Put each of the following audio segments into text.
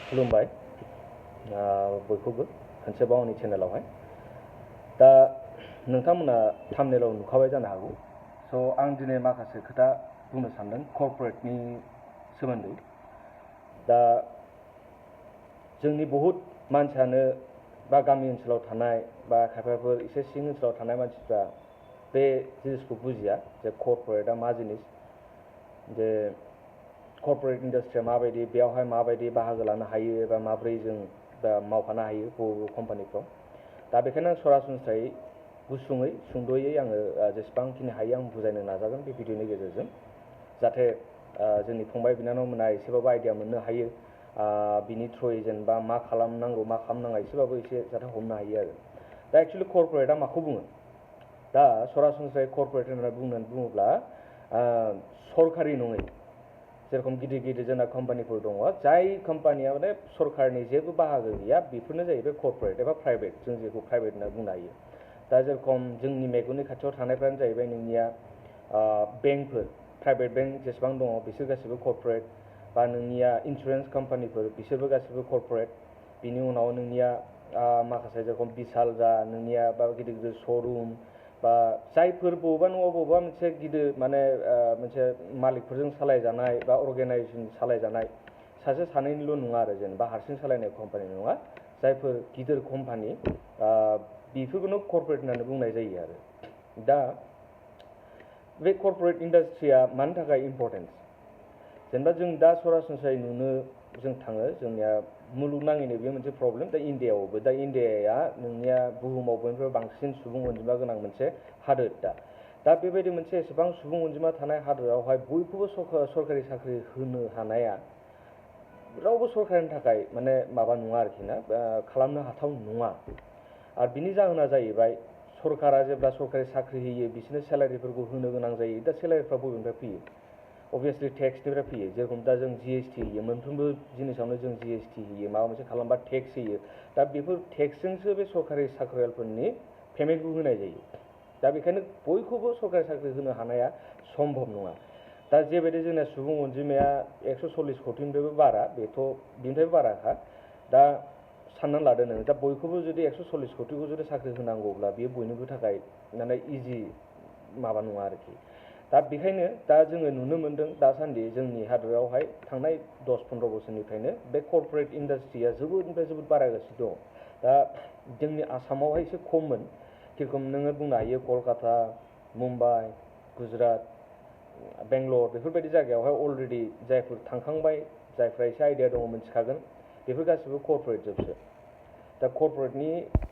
खुलुमबाय बयखौबो खनसेबाव आंनि चेनेलावहाय दा नोंथांमोना थाम्बनेलाव नुखाबाय जानो हागौ स' आं दिनै माखासे खोथा बुंनो सानदों कर्परेटनि सोमोन्दै दा जोंनि बहुत मानसियानो बा गामि ओनसोलाव थानाय बा खायफाफोर एसे सिं ओनसोलाव थानाय मानसिफ्रा बे जिनिसखौ बुजिया जे कर्परेटआ मा जिनिस जे कर्परेट इन्डास्ट्रिया माबायदि बेयावहाय माबायदि बाहागो लानो हायो एबा माब्रै जों मावफानो हायो बबे कम्पानिफ्राव दा बेखायनो आं सरासनस्रायै गुसुङै सुंद'यै आङो जेसेबांखिनि हायो आं बुजायनो नाजागोन बे भिडिअनि गेजेरजों जाहाथे जोंनि फंबाय बिनानावमोना एसेबाबो आइडिया मोननो हायो बिनि थ्रुयै जेनेबा मा खालामनांगौ मा खालामनाङा एसेबाबो एसे जाहाथे हमनो हायो आरो दा एक्सुवेलि कर्परेटआ माखौ बुङो दा सरासनस्रायै कर्परेट होननानै बुङोब्ला सरकारि नङै जेरखम गिदिर गिदिर जोंना कम्पानिफोर दङ जाय कम्पानिया माने सरकारनि जेबो बाहागो गैया बेफोरनो जाहैबाय कर्परेट एबा प्राइभेट जों जेखौ प्राइभेट होनना बुंनो हायो दा जेरखम जोंनि मेगननि खाथियाव थानायफ्रानो जाहैबाय नोंनिया बेंकफोर प्राइभेट बेंक जेसेबां दङ बिसोर गासिबो कर्परेट बा नोंनिया इन्सुरेन्स कम्पानिफोर बिसोरबो गासिबो कर्परेट बिनि उनाव नोंनिया माखासे जेरखम बिसाल जा नोंनिया बा गिदिर गिदिर श'रुम बा जायफोर बबेबा न'आव बबेबा मोनसे गिदिर माने मोनसे मालिकफोरजों सालायजानाय बा अर्गेनाइजेसन सालायजानाय सासे सानैनिल' नङा आरो जेनेबा हारसिं सालायनाय कम्पानि नङा जायफोर गिदिर कम्पानि बेफोरखौनो कर्परेट होननानै बुंनाय जायो आरो दा बे कर्परेट इन्डास्ट्रिया मानि थाखाय इम्परटेन्ट जेनेबा जों दा सरासनस्रायै नुनो जों थाङो जोंनिया मुलुगनाङैनो बेयो मोनसे प्रब्लेम दा इण्डियाआवबो दा इण्डियाया नोंनिया बुहुमाव बयनिफ्राय बांसिन सुबुं अनजिमा गोनां मोनसे हादोर दा बेबायदि मोनसे एसेबां सुबुं अनजिमा थानाय हादोरावहाय बयखौबो सरकारि साख्रि होनो हानाया रावबो सरकारनि थाखाय माने माबा नङा आरोखि ना खालामनो हाथाव नङा आरो बिनि जाहोना जाहैबाय सरकारा जेब्ला सरकारि साख्रि होयो बिसोरनो सेलारिफोरखौ होनो गोनां जायो दा सेलारिफ्रा बबेनिफ्राय फैयो अभियासलि टेक्सनिफ्राय फैयो जेरखम दा जों जिएसटि होयो मोनफ्रोमबो जिनिसावनो जों जिएसटि होयो माबा मोनसे खालामबा टेक्स होयो दा बेफोर टेक्सजोंसो बे सरकारि साख्रियालफोरनि पेमेन्टखौ होनाय जायो दा बेखायनो बयखौबो सरकारि साख्रि होनो हानाया सम्भब नङा दा जेबायदि जोंना सुबुं अनजिमाया 140 कौटिनिफ्रायबो बारा बेथ' बिनिफ्रायबो बाराखा दा साननानै लादो नोङो दा बयखौबो जुदि 140 कौटिखौ जुदि साख्रि होनांगौब्ला बेयो बयनिबो थाखाय माने इजि माबा नङा आरोखि दा बेखायनो दा जोङो नुनो मोन्दों दासान्दि जोंनि हादोरावहाय थांनाय 10-15 बोसोरनिफ्रायनो बे कर्परेट इन्डास्ट्रिया जोबोदनिफ्राय जोबोद बारायगासिनो दं दा जोंनि आसामावहाय एसे खममोन जेरखम नोङो बुंनो हायो कलकाता मुम्बाइ गुजरात बेंगलर बेफोरबायदि जायगायावहाय अलरेडि जायफोर थांखांबाय जायफ्रा एसे आइडिया दङ मिथिखागोन बेफोर गासिबो कर्परेट जोबसो दा कर्परेटनि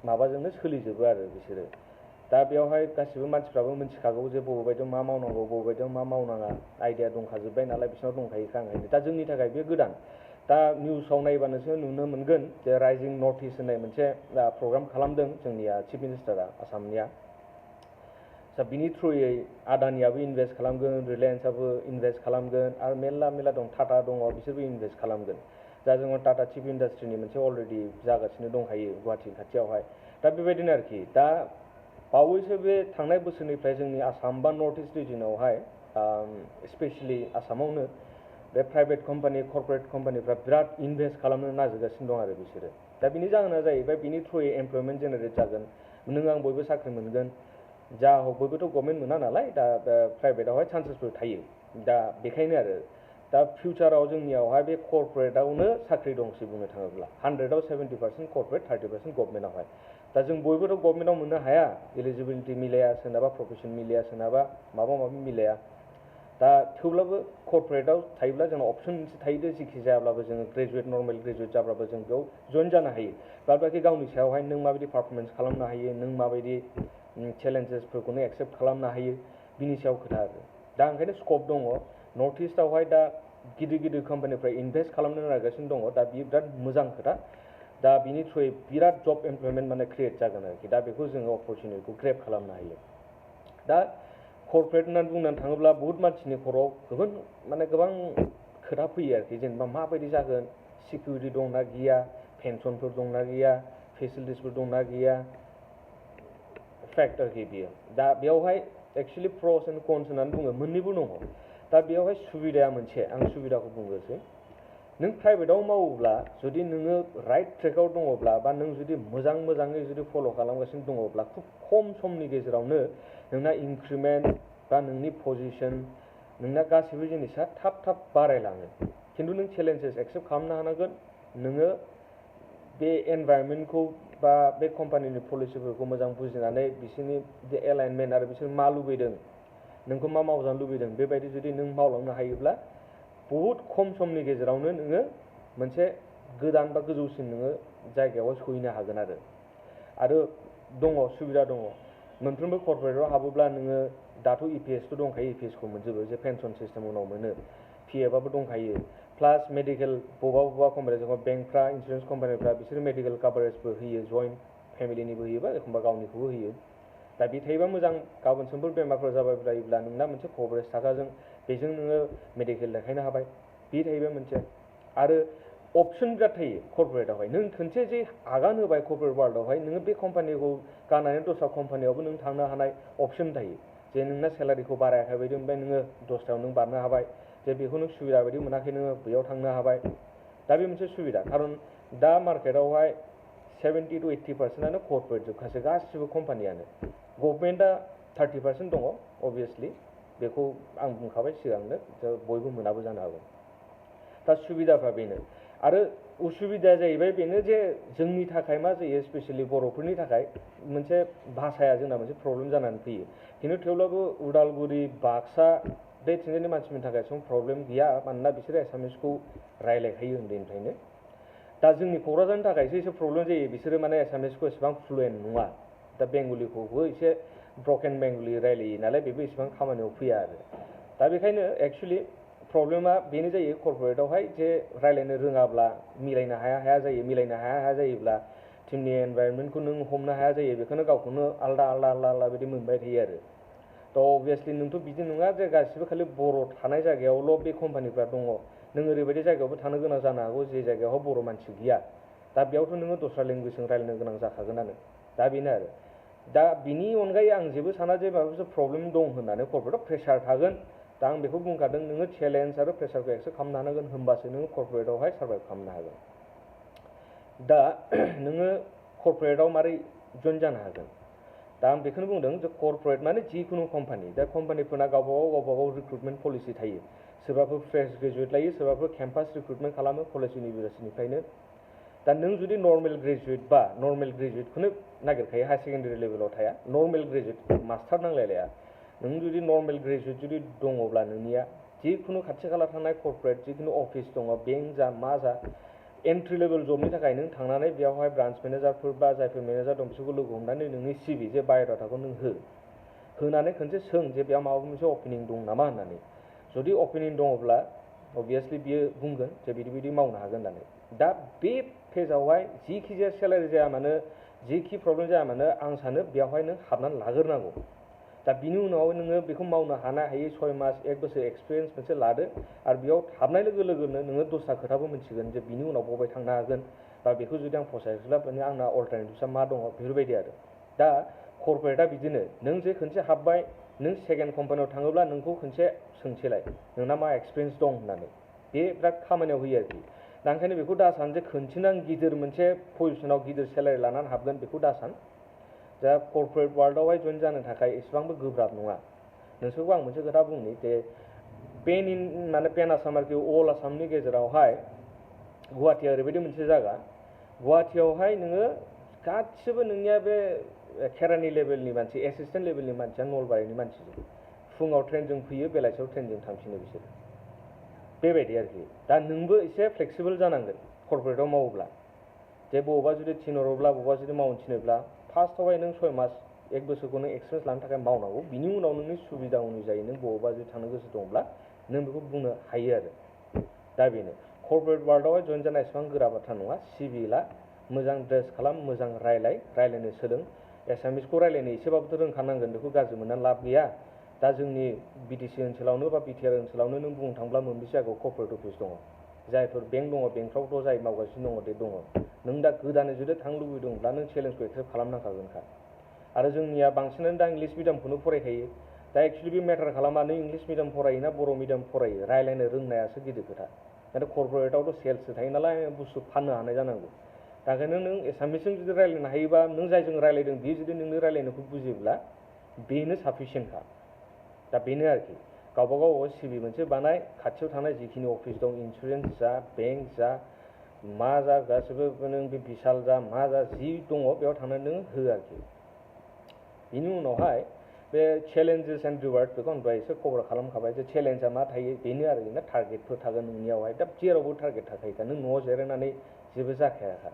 माबाजोंनो सोलिजोबो आरो बिसोरो दा बेयावहाय गासिबो मानसिफ्राबो मिथिखागौ जे बबेबायदियाव मा मावनांगौ बबेबायदियाव मा मावनाङा आइडिया दंखाजोब्बाय नालाय बिसोरनाव दंखायोखा आंखायनो दा जोंनि थाखाय बे गोदान दा निउसाव नायबानोसो नुनो मोनगोन जे राइजिं नर्थ इस्ट होननाय मोनसे प्रग्राम खालामदों जोंनिया चिफ मिनिस्टारा आसामनिया दा बिनि थ्रुयै आदानियाबो इनभेस्ट खालामगोन रिलायेन्सआबो इनभेस्ट खालामगोन आरो मेरला दं टाटा दङ बिसोरबो इनभेस्ट खालामगोन दा जोङो टाटा चिफ इन्डास्ट्रिनि मोनसे अलरेडि जागासिनो दंखायो गुवाहाटि खाथियावहाय दा बेबायदिनो आरोखि दा बावैसो बे थांनाय बोसोरनिफ्राय जोंनि आसाम बा नर्थ इस्ट रिजनावहाय स्पेसियेलि आसामावनो बे प्राइभेट कम्पानि कर्परेट कम्पानिफ्रा बिराद इनभेस्ट खालामनो नागिरगासिनो दं आरो बिसोरो दा बिनि जाहोना जाहैबाय बिनि थ्रुयै एमप्लयमेन्ट जेनेरेट जागोन नों आं बयबो साख्रि मोनगोन जा हक बयबोथ' गभर्नमेन्ट मोना नालाय दा प्राइभेटआवहाय चान्सेसफोर थायो दा बेखायनो आरो दा फिउचाराव जोंनियावहाय बे कर्परेटआवनो साख्रि दंसै बुंनो थाङोब्ला 100आव 70% कर्परेट 30% गभर्नमेन्टआवहाय दा जों बयबोथ' गभर्नमेन्टआव मोननो हाया एलिजिबिलिटि मिलाया सोरनाबा प्रफेसन मिलाया सोरनाबा माबा माबि मिलाया दा थेवब्लाबो कर्परेटआव थायोब्ला जोंना अपसन मोनसे थायो जेखि जायाब्लाबो जोङो ग्रेजुवेट नर्मेल ग्रेजुवेट जाब्लाबो जों बेयाव जइन जानो हायो बाखि गावनि सायावहाय नों माबायदि पारफरमेन्स खालामनो हायो नों माबायदि चेलेन्जेसफोरखौनो एक्सेप्ट खालामनो हायो बिनि सायाव खोथा आरो दा ओंखायनो स्कप दङ नर्थ इस्टआवहाय दा गिदिर गिदिर कम्पानिफ्रा इनभेस्ट खालामनो नागिरगासिनो दङ दा बियो बिराद मोजां खोथा दा बिनि थ्रुयै बिराद जब एमप्लयमेन्ट माने क्रिएट जागोन आरोखि दा बेखौ जोङो अपरचुनिटिखौ ग्रेब खालामनो हायो दा कर्परेट होननानै बुंनो थाङोब्ला बहुत मानसिनि खर'आव गोबां खोथा फैयो आरोखि जेनेबा माबायदि जागोन सिकिउरिटि दंना गैया पेन्सनफोर दंना गैया फेसिलिटिसफोर दंना गैया फेक्ट आरोखि बियो दा बेयावहाय एक्सुवेलि प्रस एन्ड कन्स होननानै बुङो मोननैबो दङ दा बेयावहाय सुबिदाया मोनसे आं सुबिदाखौ बुंग्रोसै नों प्राइभेटाव मावोब्ला जुदि नोङो राइट ट्रेकआव दङब्ला बा नों जुदि मोजाङै जुदि फल' खालामगासिनो दङब्ला खुब खम समनि गेजेरावनो नोंना इंक्रिमेन्ट बा नोंनि पजिशन नोंना गासैबो जिनिसा थाब बारायलाङो खिन्थु नों चेलेन्जेस एक्सेप्ट खालामनो हानांगोन नोङो बे एनभायरनमेन्टखौ बा बे कम्पानिनि पलिसिफोरखौ मोजां बुजिनानै बिसोरनि जे एलाइनमेन्ट आरो बिसोर मा लुबैदों नोंखौ मा मावजानो लुबैदों बेबायदि जुदि नों मावलांनो हायोब्ला बहुद खम समनि गेजेरावनो नोङो मोनसे गोदान बा गोजौसिन नोङो जायगायाव सहैनो हागोन आरो दङ सुबिदा दङ मोनफ्रोमबो कर्परेटआव हाबोब्ला नोङो दाथ' इपिएसथ' दंखायो इपिएसखौ मोनजोबो जे पेन्सन सिस्टेम उनाव मोनो पिएफआबो दंखायो प्लास मेडिकेल बबेबा कम्पानिजों बेंकफ्रा इन्सुरेन्स कम्पानिफ्रा बिसोर मेडिकेल कभारेजबो होयो जइन्ट फेमिलिनिबो होयो बा एखमबा गावनिखौबो होयो दा बे थायोबा मोजां गाबोन समफोर बेमारफोर जाबायब्ला नोंना मोनसे कभारेज थाखाजों बेजों नोङो मेडिकेल देखायनो हाबाय बे थाहैबाय मोनसे आरो अपसन बिराद थायो कर्परेटआवहाय नों खनसे जे आगान होबाय कर्परेट वार्ल्डआवहाय नोङो बे कम्पानिखौ गारनानै दस्रा कम्पानियावबो नों थांनो हानाय अपसन थायो जे नोंना सेलारिखौ बारायाखै बायदि ओमफ्राय नोङो दस्रायाव नों बारनो हाबाय जे बेखौ नों सुबिदा बायदि मोनाखै नोङो बेयाव थांनो हाबाय दा बे मोनसे सुबिदा खारन दा मार्केटआवहाय 70 to 80% कर्परेट जोबखासै गासिबो कम्पानियानो गभर्नमेन्टआ 30% दङ अबभियासलि बेखौ आं बुंखाबाय सिगांनो बयबो मोनाबो जानो हागौ दा सुबिदाफ्रा बेनो आरो उसुबिदाया जाहैबाय बेनो जे जोंनि थाखाय मा जायो स्पेसियेलि बर'फोरनि थाखाय मोनसे भाषाया जोंना मोनसे प्रब्लेम जानानै फैयो खिन्थु थेवब्लाबो उदालगुरि बाक्सा बे थिंजायनि मानसिफोरनि थाखाय एसेबां प्रब्लेम गैया मानोना बिसोरो एसामिसखौ रायलायखायो उन्दैनिफ्रायनो दा जोंनि क'क्राझारनि थाखायसो एसे प्रब्लेम जायो बिसोरो माने एसामिसखौ एसेबां फ्लुएन्ट नङा दा बेंगलिखौबो एसे ब्रकेन बेंगलि रायलायो नालाय बेबो एसेबां खामानियाव फैया आरो दा बेखायनो एक्सुवेलि प्रब्लेमा बेनो जायो कर्परेटआवहाय जे रायलायनो रोङाब्ला मिलायनो हाया जायोब्ला टिमनि एनभायरनमेन्टखौ नों हमनो हाया जायो बेखौनो गावखौनो आलदा बिदि मोनबाय थायो आरो थ' अबभियासलि नोंथ' बिदि नङा जे गासिबो खालि बर' थानाय जायगायावल' बे कम्पानिफ्रा दङ नों ओरैबायदि जायगायावबो थानो गोनां जानो हागौ जे जायगायावहाय बर' मानसि गैया दा बेयावथ' नोङो दस्रा लेंगुवेजजों रायलायनो गोनां जाखागोनानो दा बेनो आरो दा बिनि अनगायै आं जेबो साना जे माबा मोनसे प्रब्लेम दं होननानै कर्परेटआव प्रेसार थागोन दा आं बेखौ बुंखादों नोङो चेलेन्ज आरो प्रेसारखौ एक्सेप्ट खालामनो हानांगोन होमबासो नोङो कर्परेटआवहाय सार्भाइभ खालामनो हागोन दा नोङो कर्परेटआव मारै जइन जानो हागोन दा आं बेखौनो बुंदों जे कर्परेट माने जिखुनु कम्पानि दा कम्पानिफोरना गावबागाव रिक्रुटमेन्ट पलिसि थायो सोरबाफोर फ्रेश ग्रेजुवेट लायो सोरबाफोर केम्पास रिक्रुटमेन्ट खालामो कलेज इउनिभारसिटिनिफ्रायनो दा नों जुदि नर्मेल ग्रेजुवेट बा नर्मेल ग्रेजुवेटखौनो नागिरखायो हायार सेकेन्डारि लेभेलाव थाया नर्मेल ग्रेजुवेट मास्टार नांलायलाया नों जुदि नर्मेल ग्रेजुवेट जुदि दङब्ला नोंनिया जिखुनु खाथि खाला थानाय कर्परेट जिखुनु अफिस दङ बेंक जा मा जा एन्ट्रि लेभेल जबनि थाखाय नों थांनानै बेयावहाय ब्रान्च मेनेजारफोर बा जायफोर मेनेजार दं बिसोरखौ लोगो हमनानै नोंनि सिभि जे बाय'डाटाखौ नों होनानै खनसे सों जे बेयाव माबा मोनसे अपेनिं दं नामा होननानै जुदि अपेनिं दङब्ला अबभियासलि बियो बुंगोन जे बिदि मावनो हागोन होननानै दा बे पेजावहाय जिखि जाया सेलारि जाया मानो जिखि प्रब्लेम जाया मानो आं सानो बेयावहाय नों हाबनानै लाग्रोनांगौ दा बिनि उनाव नोङो बेखौ मावनो हायै 6 मास 1 बोसोर एक्सपिरियेन्स मोनसे लादो आरो बेयाव हाबनाय लोगो लोगोनो नोङो दस्रा खोथाबो मिथिगोन जे बिनि उनाव बबेयाव थांनो हागोन बा बेखौ जुदि आं फसायाखैब्ला माने आंना अल्टारनेटिभ्सआ मा दङ बेफोरबायदि आरो दा कर्परेटआ बिदिनो नों जे खनसे हाबबाय नों सेकेन्ड कम्पानियाव थाङोब्ला नोंखौ खनसे सोंसेलाय नोंना मा एक्सपिरियेन्स दं होननानै बे बिराद खामानियाव होयो आरोखि दा ओंखायनो बेखौ दा सान जे खनसेनो आं गिदिर मोनसे पजिसनाव गिदिर सेलारि लानानै हाबगोन बेखौ दा सान दा कर्परेट वार्ल्डआवहाय जइन जानो थाखाय एसेबांबो गोब्राब नङा नोंसोरखौ आं मोनसे खोथा बुंनि जे पेन आसाम आरोखि अल आसामनि गेजेरावहाय गुवाहाटिया ओरैबायदि मोनसे जायगा गुवाहाटियावहाय नोङो गासिबो नोंनिया बे खेरानि लेभेलनि मानसि एसिस्टेन्ट लेभेलनि मानसिया नलबारिनि मानसिजों फुङाव ट्रेनजों फैयो बेलासियाव ट्रेनजों थांफिनो बिसोरो बेबायदि आरोखि दा नोंबो एसे फ्लेक्सिबल जानांगोन कर्परेटआव मावोब्ला जे बबावबा जुदि थिनहरोब्ला बबावबा जुदि मावनो थिनोब्ला फार्स्टआवहाय नों 6 मास 1 बोसोरखौ नों एक्सपिरियेन्स लानो थाखाय मावनांगौ बिनि उनाव नोंनि सुबिदा अनुजायै नों बबावबा जुदि थांनो गोसो दंब्ला नों बेखौ बुंनो हायो आरो दा बेनो कर्परेट वार्ल्डआवहाय जइन जानाया एसेबां गोरा बाथ्रा नङा सिभिला मोजां ड्रेस खालाम मोजां रायलायनो सोलों एसामिसखौ रायलायनो एसेबाबोथ' रोंखानांगोन बेखौ गाज्रि मोननानै लाब गैया दा जोंनि बिटिसि ओनसोलावनो बा बिटिआर ओनसोलावनो नों बुंनो थांब्ला मोनबेसे जायगायाव कर्परेट अफिस दङ जायफोर बेंक दङ बेंकफ्रावथ' जाय मावगासिनो दङ बे दङ नों दा गोदानै जुदि थांनो लुबैदोंब्ला नों चेलेन्जखौ एक्सेप्ट खालामनांखागोनखा आरो जोंनिया बांसिनानो दा इंलिस मिडियामखौनो फरायखायो दा एक्सुवेलि बे मेटार खालामा नों इंलिस मिडियाम फरायो ना बर' मिडियाम फरायो रायलायनो रोंनायासो गिदिर खोथा नाथाय कर्परेटआवथ' सेल्ससो थायो नालाय बुस्थु फाननो हानाय जानांगौ दा ओंखायनो नों एसामिसजों जुदि रायज्लायनो हायोबा नों जायजों रायज्लायदों बियो जुदि नोंनि रायज्लायनायखौ बुजियोब्ला बेनो साफिसियेन्टखा दा बेनो आरोखि गावबा गाव सिभि मोनसे बानाय खाथियाव थानाय जिखिनि अफिस दं इन्सुरेन्स जा बेंक जा मा जा गासिबो नों बे बिशाल जा मा जा जि दङ बेयाव थांनानै नों हो आरोखि बिनि उनावहाय बे चेलेन्जेस एन्ड रिवार्ड बेखौ आं दहाय एसे कभार खालामखाबाय जे चेलेन्जआ मा थायो बेनो आरो ना टारगेटफोर थागोन नोंनियावहाय दा जेरावबो टारगेट थाखायोखा नों न'आव जिरायनानै जेबो जाखायाखा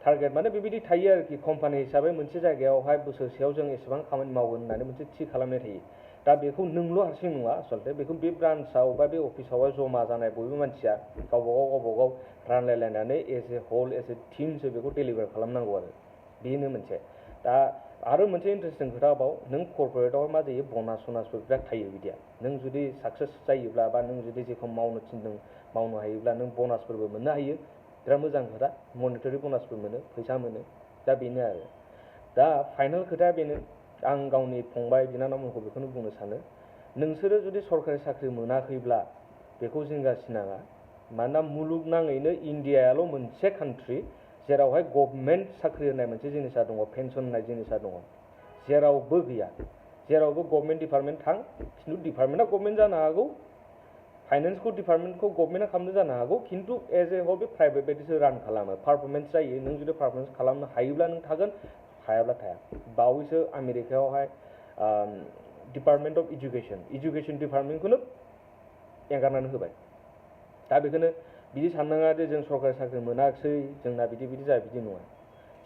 टारगेट माने बेबायदि थायो आरोखि कम्पानि हिसाबै मोनसे जायगायावहाय बोसोरसेयाव जों एसेबां खामानि मावगोन होननानै मोनसे थि खालामनाय थायो दा बेखौ नोंल' हारसिं नङा आसलथे बेखौ बे ब्रान्चआव बा बे अफिसावहाय जमा जानाय बयबो मानसिया गावबा गाव रानलायलायनानै as a whole as a टिमसो बेखौ डेलिभार खालामनांगौ आरो बेनो मोनसे दा आरो मोनसे इन्टारेस्टिं खोथाबाव नों कर्परेटआव मा जायो बनास सनासफोर बिराद थायो बिदिया नों जुदि साक्सेस जायोब्ला बा नों जुदि जेखौ मावनो थिनदों मावनो हायोब्ला नों बनासफोरबो मोननो हायो बिराद मोजां खोथा मनिटारि बनासबो मोनो फैसा मोनो दा बेनो आरो दा फाइनाल खोथाया बेनो आं गावनि फंबाय बिनानावमोनखौ बेखौनो बुंनो सानो नोंसोरो जुदि सरकारि साख्रि मोनाखैब्ला बेखौ जिंगासिनाङा मानोना मुलुगनाङैनो इन्डियायाल' मोनसे कान्ट्रि जेरावहाय गभर्नमेन्ट साख्रि होननाय मोनसे जिनिसा दङ पेन्सन होननाय जिनिसा दङ जेरावबो गैया जेरावबो गभर्नमेन्ट डिपार्टमेन्ट थां खिन्थु डिपार्टमेन्टआ गभर्नमेन्ट जानो हागौ फाइनान्सखौ डिपार्टमेन्टखौ गभर्नमेन्टआ खालामनो जानो हागौ खिन्थु एज ए हल बे प्राइभेट बायदिसो रान खालामो पारफरमेन्स जायो नों जुदि पारफरमेन्स खालामनो हायोब्ला नों थागोन हायाब्ला थाया बावैसो आमेरिकायावहाय डिपार्टमेन्ट अफ इडुकेसन डिपार्टमेन्टखौनो एंगारनानै होबाय दा बेखौनो बिदि साननाङा जे जों सरकारि साख्रि मोनाखिसै जोंना बिदि जाया बिदि नङा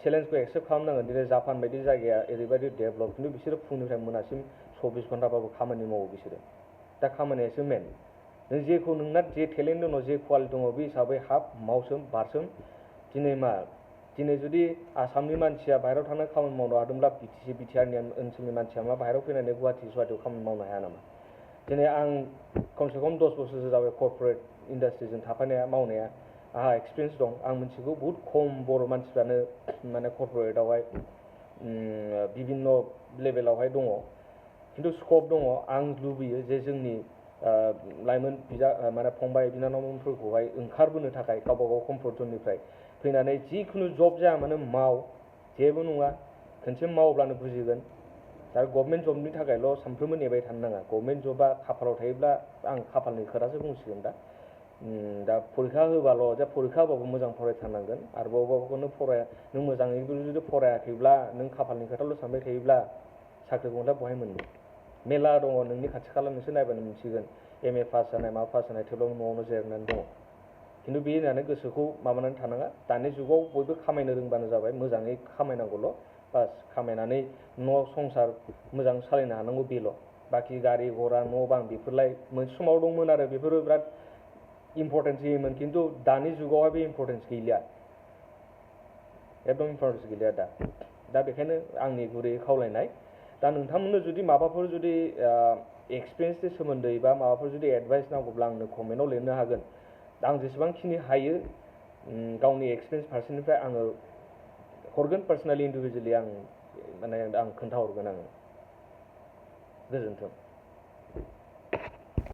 चेलेन्जखौ एक्सेप्ट खालामनांगोन दिनै जापान बायदि जायगाया ओरैबायदि डेभेलप खिन्थु बिसोरो फुंनिफ्राय मोनासिम 24 घन्टाबाबो खामानि मावो बिसोरो दा खामानियासो मेन नों जेखौ नोंना जे टेलेन्ट दङ जे क्वालिटि दङ बे हिसाबै हाब मावसोम बारसोम दिनै जुदि आसामनि मानसिया बाहेरायाव थांनानै खामानि मावनो हादोंब्ला बिटिआरनि ओनसोलनि मानसिया मा बाहेरायाव फैनानै गुवाहाटियाव खामानि मावनो हाया नामा दिनै आं खमसे खम 10 बोसोरसो जाबाय कर्परेट इन्डास्ट्रिजों थाफानाया मावनाया आंहा एक्सपिरियेन्स दं आं मिथिगौ बहुत खम बर' मानसिफ्रानो माने कर्परेटआवहाय बिभिन्न लेभेलावहाय दङ खिन्थु स्कप दङ आं लुबैयो जे जोंनि लाइमोन माने फंबाय बिनानावमोनफोरखौहाय ओंखारबोनो थाखाय गावबा गाव कमफर्ट जननिफ्राय फैनानै जिखुनु जब जाया मानो माव जेबो नङा खनसे मावब्लानो बुजिगोन दा गभर्नमेन्ट जबनि थाखायल' सानफ्रोमबो नेबाय थानो नाङा गभर्नमेन्ट जबा खाफालाव थायोब्ला आं खाफालनि खोथासो बुंसिगोन दा फरिखा होबाल' जा फरिखा होबाबो मोजां फरायथारनांगोन आरो बबेबाखौनो नों मोजाङै जुदि फरायाखैब्ला नों खाफालनि खोथाल' सानबाय थायोब्ला साख्रिखौलाय बहाय मोननो मेला दङ नोंनि खाथि खाला नोंसोर नायबानो मिथिगोन MA पास जानाय मा पास जानाय थेवब्लाबो न'आवनो जिरायनानै दङ खिन्थु बे होननानै गोसोखौ माबानानै थानाङा दानि जुगाव बयबो खामायनो रोंबानो जाबाय मोजाङै खामायनांगौल' बास खामायनानै न' संसार मोजां सालायनो हानांगौ बेल' बाखि गारि घरा न' बां बेफोरलाय मोनसे समाव दंमोन आरो बेफोरो बिराद इम्परटेन्स होयोमोन खिन्थु दानि जुगावहाय बे इम्परटेन्स गैलिया एकदम इम्परटेन्स गैलिया दा बेखायनो आंनि गुरै खावलायनाय दा नोंथांमोननो जुदि माबाफोर जुदि एक्सपिरियेन्सनि सोमोन्दै बा माबाफोर जुदि एडभाइस नांगौब्ला आंनो कमेन्टआव लिरनो हागोन आं जेसेबांखिनि हायो गावनि एक्सपिरियेन्स फारसेनिफ्राय आङो हरगोन पार्सनेलि इन्डिभिजुवेलि आं खोन्थाहरगोन आङो गोजोन्थों